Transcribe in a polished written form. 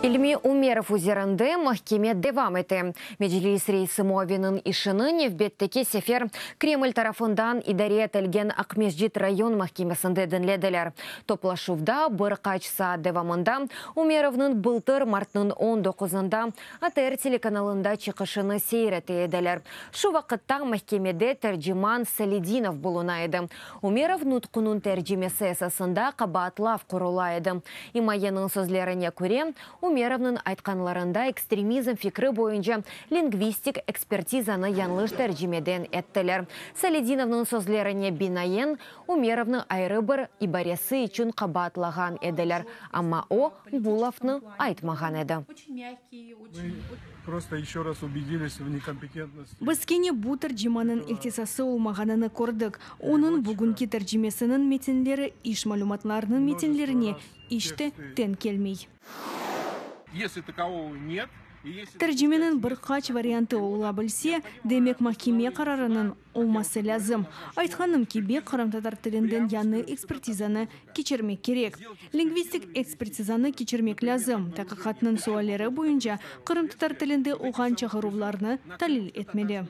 İlmi Umerov üzerinde mahkeme devam ete. Meclis reisi muavininiñ işini nevbetteki sefer Kreml tarafından idare etilgen Aqmescit rayon mahkemesinde diñlediler. Toplaşuvda bir qaç saat devamında Umerovnıñ bıltır martnıñ on doquzında ATR telekanalında çıqışını seyir ete ediler. Şu vaqıtta mahkemede terciman Saledinov buluna edi. Umerov nutqunıñ tercimesi esasında qabaatlav qurula edi. İmayeniñ sözlerine köre, Umerovnıñ aytqanlarında ekstremizm fikri boyunca lingvistik ekspertizanı yañlış tercimeden ettiler. Saledinovnıñ sözlerine binaen, Umerovnı ayrı bir ibaresi içün qabaatlağan ediler, amma o, bu lafnı aytmağan edi. Biz kene bu tercimanıñ ihtisası olmağanını kördik. Onıñ bugünki tercimesiniñ metinleri iş malümatlarınıñ metinlerine iç te teñ kelmey. Tercimeniñ bir qaç variantı ola bilse, demek mahkeme qararınıñ olması lâzim. Aytqanım kibi, qırımtatar tilinden yañı ekspertizanı keçirmek kerek. Lingvistik ekspertizanı keçirmek lâzim, taqiqatnıñ sualleri boyunca qırımtatar tilinde olğan çağıruvlarnı talil etmeli.